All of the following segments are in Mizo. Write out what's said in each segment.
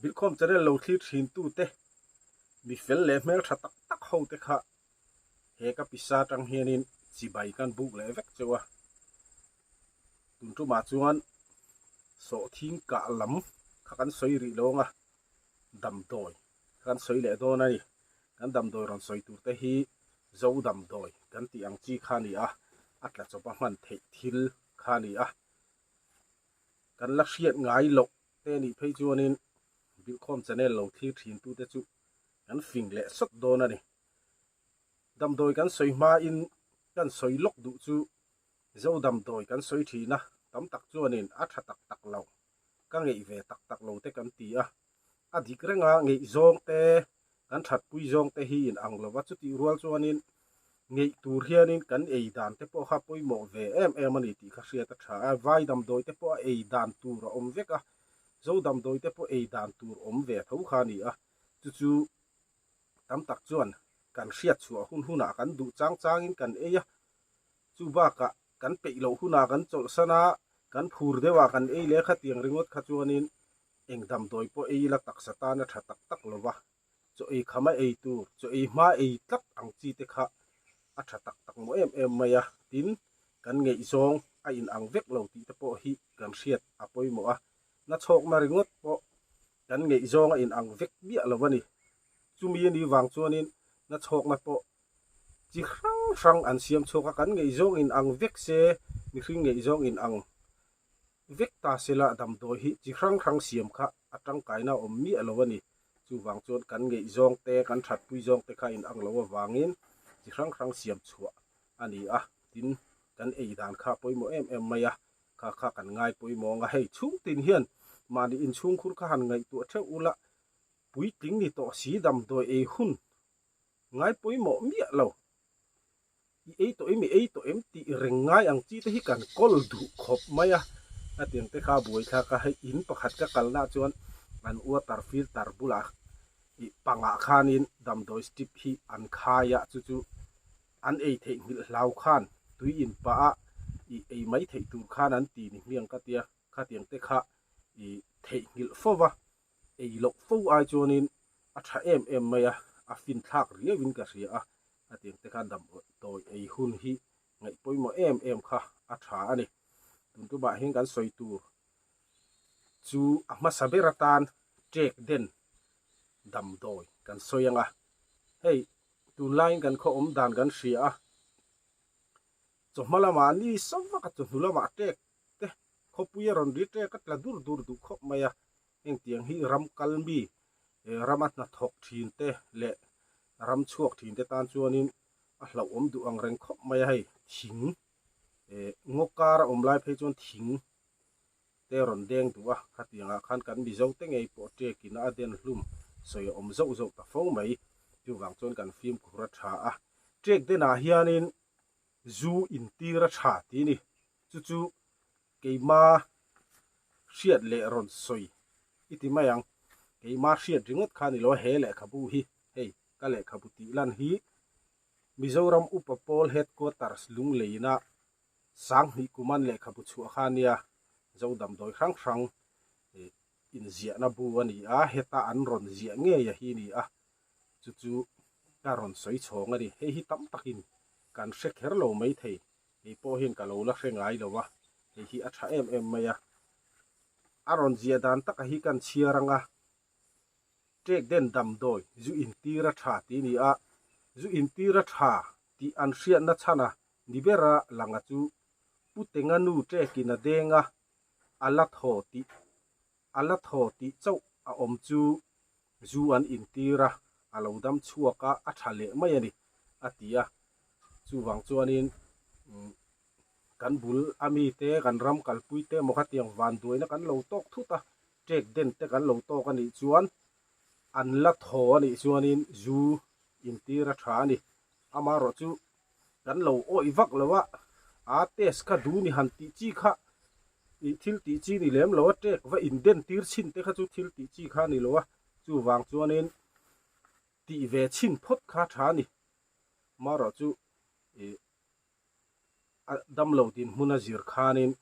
Bilkhawm channel lo thlir thin tute mi fel leh hmeltha tak tak ho te kha he ka pisa atang hianin chibai kan buk leh vek cheu a. Tun tumah chuan sawhthing kah lam kha kan sawi rih lo ang a, damdawi kha kan sawi leh dawn a ni. Kan damdawi rawn sawi tur te hi Zo damdawi kan tih ang chi kha a ni a, a tla chawp a hman theih thil kha a ni a. Kan la hriat ngai loh te nih phei chuanin Bilkhawm channel lo thlir thin tute chu kan fing leh sawt dawn a ni. Damdawi kan sawi hmain kan sawi lawk duh chu Zo damdawi kan sawi thin a, tam tak chuanin a tha tak tak lo, ka ngeih ve tak tak lo te kan ti a. A dik renga ngeih zawng te, kan thatpui zawng te hi in ang lo va, chutih rual chuanin ngeih tur hianin kan ei dan te pawh kha pawimawh ve em em a ni tih kha hriat a tha a. Vai damdawi te pawh a ei dan tur a awm vek a, Zo damdawi te pawh ei dan tur awm ve tho kha a ni a, chu chu tam tak chuan kan hriat chhuah hun hunah kan duh chang changin kan ei a, chu bakah kan peih loh hunah kan chawlhsan a, kan phur deuhah kan ei leh khatiang ringawt kha chuanin eng damdawi pawh ei ila taksa tan a tha tak tak lo va, chaw ei khama ei tur, chaw ei hma ei tlat ang chi te kha a tha tak tak maw em em mai a, tin kan ngeihzawng a inang vek lo tih te pawh hi kan hriat a pawimawh a, nachhawkna ringawt pawh kan ngeihzawng a inang vek miah lo a ni. Chumi a nih vang chuanin nachhawkna pawh chi hrang hrang an siam chhuak a, kan ngeihzawng inang vek se, mihring ngeihzawng inang vek ta sela damdawi hi chi hrang hrang siam kha a tangkaina a awm miah lo a ni. Chuvang chuan kan ngeihzawng te, kan thatpui zawng te kha inang lo avangin chi hrang hrang siam chhuah a ni a, tin kan ei dan kha a pawimawh em em mai a, kha kha kan ngai pawimawh ang a, hei chhungtin hian mahni inchhungkhur kha han ngaihtuah theuh ula puitling ni tawh si damdawi ei hun ngai pawimawh miah lo. I ei tawh em, i ei tawh em tih reng ngai ang chi te hi kan kawl duh khawp mai a. Hetiang te kha buaithlak a, hei in pakhat ka kalna ah chuan an water filter bulah ih pangah khanin damdawi strip hi an khai a, chu chu an ei theih nghilh hlau khan tui in pah a ih ei mai theih tur khan an ti ni hmiang ka tia, khatiang te kha ih theihnghilh fo va. Ei loh fo ai chuanin a tha em em mai a, a fin thlak riauin ka hria a, hetiang te khan damdawi ei hun hi ngaih pawimawh em em kha a tha a ni. Tun tumah hian kan sawi tur chu a hmasa ber atan ṭek den damdawi kan sawi ang a, hei tunlaiin kan khaw awm dan kan hria a, chawhma lamah ni sawm vak a, chawhnu lamah ṭek te khawpui a rawn ri ṭek a tla dur dur duh khawp mai a, hengtiang hi ram kal mi rama hnathawk thin te leh ram chhuak thin te tan chuanin a hlauhawm duh ang reng khawp mai a hei thing ngaw kar a awm lai phei chuan thing te rawn deng duh a khatiangah khan kan Mizo te ngei pawh ṭekin a den hlum sawi a awm zauh zauh ta fo mai chuvang chuan kan fimkhur a tha a ṭek denah hianin zu intir a tha tih a ni chu chu Keima hriat leh rawn sawi i ti mai ang. Keima hriat ringawt kha ni lo a, he lehkhabu hi, hei ka lehkhabu tih lan hi Mizoram Upa Pawl Headquarters Lungleina Sanghnih Kuman lehkhabu chhuah kha a nia, Zo damdawi hrang hrang inziahna bu a ni a, heta an rawn ziah ngei a hi ni a, chu chu ka rawn sawi chhawng a ni. Hei hi tam takin kan hre kher lo maithei. Hei pawh hian ka lo la hre ngai lo a, hei hi a tha em em mai a. A rawn ziah dan taka hi kan chhiar ang a, ṭek den damdawi zu intir a tha tih a ni a, zu intir a tha tih an hriatna chhan a ni bera langa chu Pu Tenga nu ṭekin a deng a, a la thaw tih a la thaw tih chauh a awm chu zu an intir a, a lo dam chhuak a, a tha leh mai a ni, a ti a. Chuvang chuanin kan bul a mite, kan ram kalpui te emaw khatiang vanduaina kan lo tawk thut a, ṭek den te kan lo tawk a nih chuan an la thaw a nih chuanin zu intir a tha a ni. Amaherawhchu kan lo awih vak lo a, a test kha duh ni han tih chi kha ih thil tih chi ni lem lo a, ṭek va inden tir chhin te kha chu thil tih chi kha a ni lo a, chuvang chuanin tih ve chhin phawt kha a tha a ni. Marawh chu ih a damlo dinhmun a zir khanin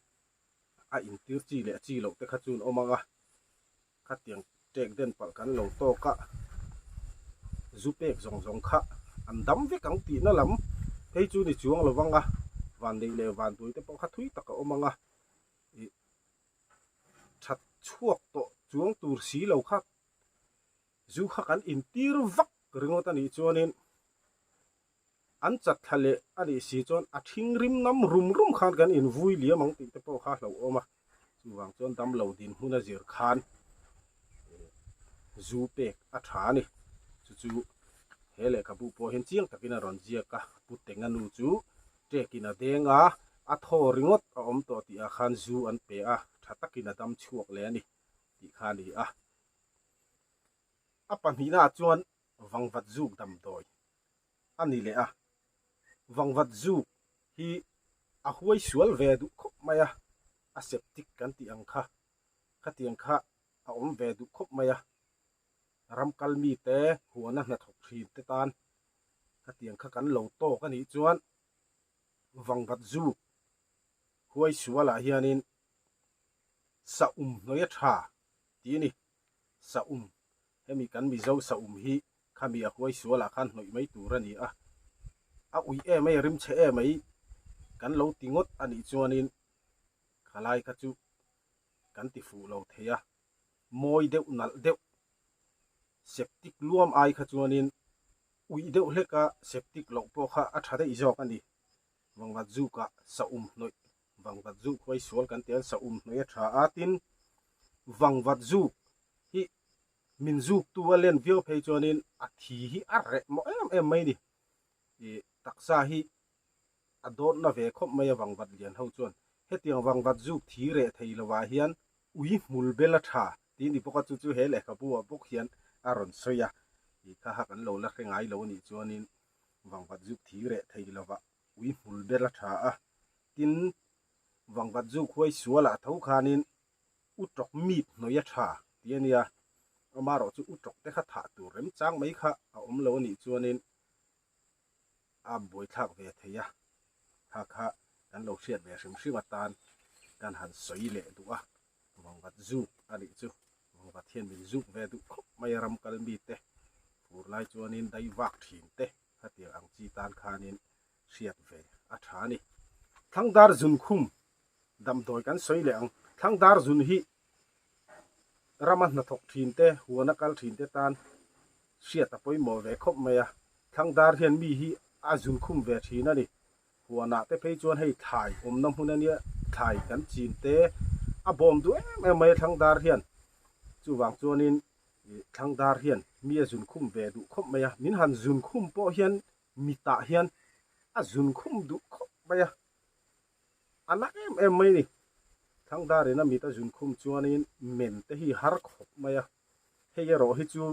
a intir chi leh chi loh te kha chu an awm ang a, khatiang Ṭek den palh kan lo tawk a, zu pek zawng zawng kha an dam vek ang tihna lam phei chu ni chuang lo vang a, vanneih leh vanduai te pawh kha thui tak a awm ang a, ih that chhuak tawh chuang tur si lo kha zu kha kan intir vak ringawt a nih chuanin an chat thla leh a nih si chuan a thing rim nam rum rum khan kan invui liam ang tih te pawh kha a hlauhawm a, chuvang chuan damlo dinhmun a zir khan zu pek a tha a ni. Chu chu he lehkhabu pawh hian chiang takin a rawn ziak a, Pu Tenga nu chu ṭekin a deng a, a thaw ringawt a awm tawh tih ah khan zu an pe a, tha takin a dam chhuak leh a ni tih kha a ni a. A pahnihna ah chuan vangvat zuk damdawi a ni leh a, vangvat zuk hi a huai sual ve duh khawp mai a, a septic kan tih ang kha, khatiang kha a awm ve duh khawp mai a, ram kal mite huana hnathawk thin te tan khatiang kha kan lo tawk a nih chuan vangvat zuk huai sualah hianin saum hnawih a tha tih a ni, saum Hemi kan Mizo saum hi khami a huai sualah khan hnawih mai tur a ni a, a ui em mai, a rimchhe em mai kan lo ti ngawt a nih chuanin khalai kha chu kan ti fuh lo thei a, mawi deuh nalh deuh septic luam ai kha chuanin uih deuh hleka septic loh pawh kha a tha daih zawk a ni. Vangvat zukah saum hnawih Vangvat zuk huai sual kan tih a, saum hnawih a tha a, tin vangvat zuk hi min zuktu a len viau phei chuanin a thi hi a reh mawh em em mai a ni. Ih taksa hi a dawtna ve khawp mai a vangvat lian ho chuan. Hetiang vangvat zuk thi reh thei lovah hian ui hmul bel a tha tih a ni bawk a, chu chu he lehkhabu ah bawk hian a rawn sawi a. Ih kha kha kan lo la hre ngai lo a nih chuanin vangvat zuk thi reh thei lovah ui hmul ber a tha a, tin vangvat zu khuai sualah tho khanin u tawk mit hnawih a tha tih a nia, amaherawh chu u tawk te kha thah tur remchang mai kha a awm lo a nih chuanin a buaithlak ve thei a, kha kha kan lo hriat ve hrim hrim atan kan han sawi leh duh a, vangvat zuk a nih chu vangvat hian min zuk ve duh khawp mai a ram kal mite fur lai chuanin dai vak thin te. Khatiang ang chi tan khanin hriat ve a tha a ni. Thlangdar zun khum damdawi kan sawi leh ang. Thlangdar zun hi rama hnathawk thin te, huana kal thin te tan hriat a pawimawh ve khawp mai a. Thlangdar hian mi hi a zun khum ve thin a ni. Huanah te phei chuan hei thlai awmna hmun a nia, thlai kan chin te a bawm duh em em mai a thlangdar hian. Chuvang chuanin Ih thlangdar hian mi a zun khum ve duh khawp mai a, min han zun khum pawh hian mitah hian a zun khum duh khawp mai a, a na em em mai a ni. Thlangdarin a mit a zun khum chuanin men te hi har khawp mai a, hei erawh hi chu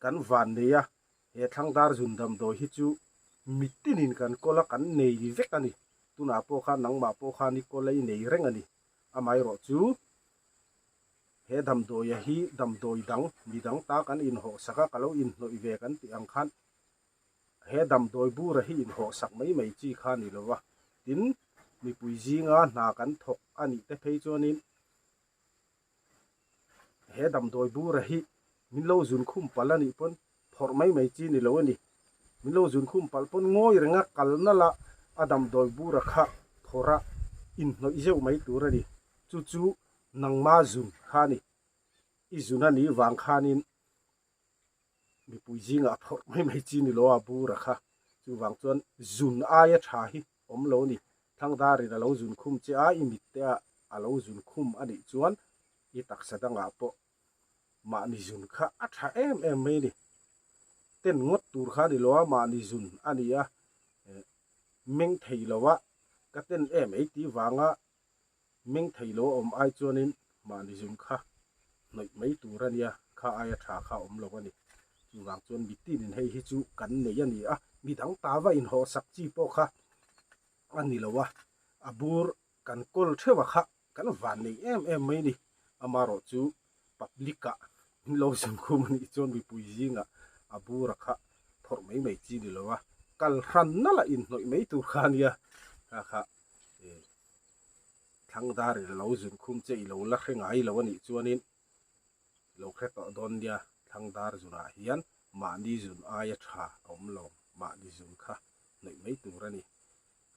kan van nei a, he thlangdar zun damdawi hi chu mitinin kan kawl a, kan nei vek a ni. Tunah pawh khan nangmah pawh khan i kawl a i nei reng a ni, amaherawh chu He damdawia hi damdawi dang, mi dang ta kan inhawhsak a, ka lo inhnawih ve kan tih ang khan he damdawi bura hi inhawhsak mai mai chi kha a ni lo va. Tin, mipui zinga hna kan thawk a nih te phei chuanin he damdawi bura hi min lo zun khum palh a nih pawn phawrh mai mai chi ni lo a ni. Min lo zun khum palh pawn ngawi renga kal nalh a, a damdawi bura kha phawrh a inhnawih zeuh mai tur a ni. Chu chu Nangma zun kha a ni. I zun a nih vang khanin mipui zingah a phawrh mai mai chi ni lo a bura kha. Chuvang chuan zun aia tha hi awm lo a ni. Thangdarin a lo zun khum che a, i mitte ah a lo zun khum a nih chuan i taksa dangah pawh mahni zun kha a tha em em mai a ni. Ten ngawt tur kha a ni lo a, mahni zun a ni a, meng thei lo a, ka ten em ei tih vanga Meng thei lo a awm ai chuanin mahni zun kha hnawih mai tur a nia, kha aia tha kha a awm lo a ni. Chuvang chuan mitinin hei hi chu kan nei a ni a, midang ta va inhawhsak chi pawh kha a ni lo a, a bur kan kawl theuh a kha kan van nei em em mai a ni. Amaherawh chu public ah min lo zun khum a nih chuan mipui zingah a bur a kha phawrh mai mai chi ni lo a, kal hran nalh a inhnawih mai tur kha a nia, kha kha eh. Thlangdar i lo zun khum che i lo la hre ngai lo a nih chuanin Lo hre tawh dawn nia, Thlangdar zunah hian mahni zun aia tha a awm lo, mahni zun kha hnawih mai tur a ni.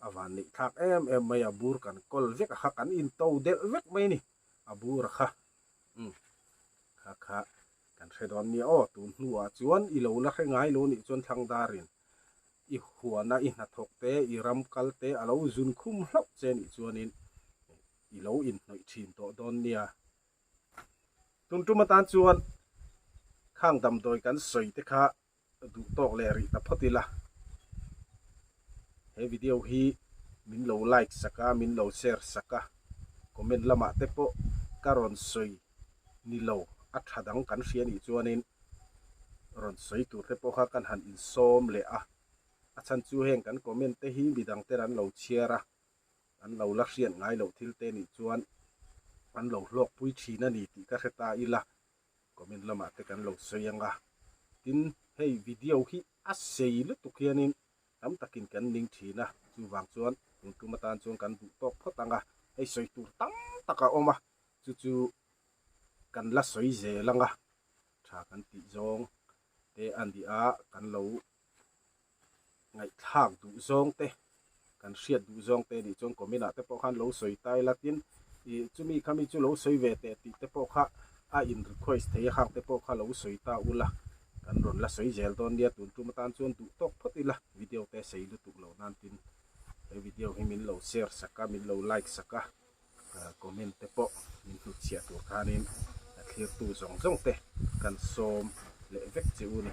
A van neih thlak em em mai a, bur kan kawl vek a kha, kan into delh vek mai a ni, a bur a kha. Umm kha kha kan hre dawn nia aw, tun hnuah chuan i lo la hre ngai lo nih chuan Thlangdarin i huana i hnathawk te, i ram kal te a lo zun khum hlauh che nih chuanin i lo inhnawih thin tawh dawn nia. Tun tum atan chuan khang damdawi kan sawi te kha duh tawk leh rih ta phawt ila. He video hi min lo like sak a, min lo share sak a, comment lamah te pawh ka rawn sawi ni lo a tha dang kan hria nih chuanin rawn sawi tur te pawh kha kan han insawm leh a. A chhan chu heng kan comment te hi midang ten an lo chhiar a, an lo la hriat ngai loh thil te nih chuan an lo hlawkpui thin a ni tih ka hre ta ila, comment lamah te kan lo sawi ang a. Tin, hei video hi a sei lutuk hianin tam takin kan ning thin a, chuvang chuan tun tum atan chuan kan duh tawk phawt ang a, hei sawi tur tam tak a awm a, chu chu kan la sawi zel ang a, tha kan tih zawng te a ni a, kan lo ngaihthlak duh zawng te kan hriat duh zawng te nih chuan comment ah te pawh khan lo sawi ta ila tin ih chumi khami chu lo sawi ve teh tih te pawh kha a in request thei a khang te pawh kha lo sawi ta ula kan rawn la sawi zel dawn nia tun tum atan chuan duh tawk phawt ila video te sei lutuk lo nan tin he video hi min lo share sak a min lo like sak a. Comment te pawh min hnutchhiah tur khanin a thlirtu zawng zawng te kan sawm leh vek che u ni.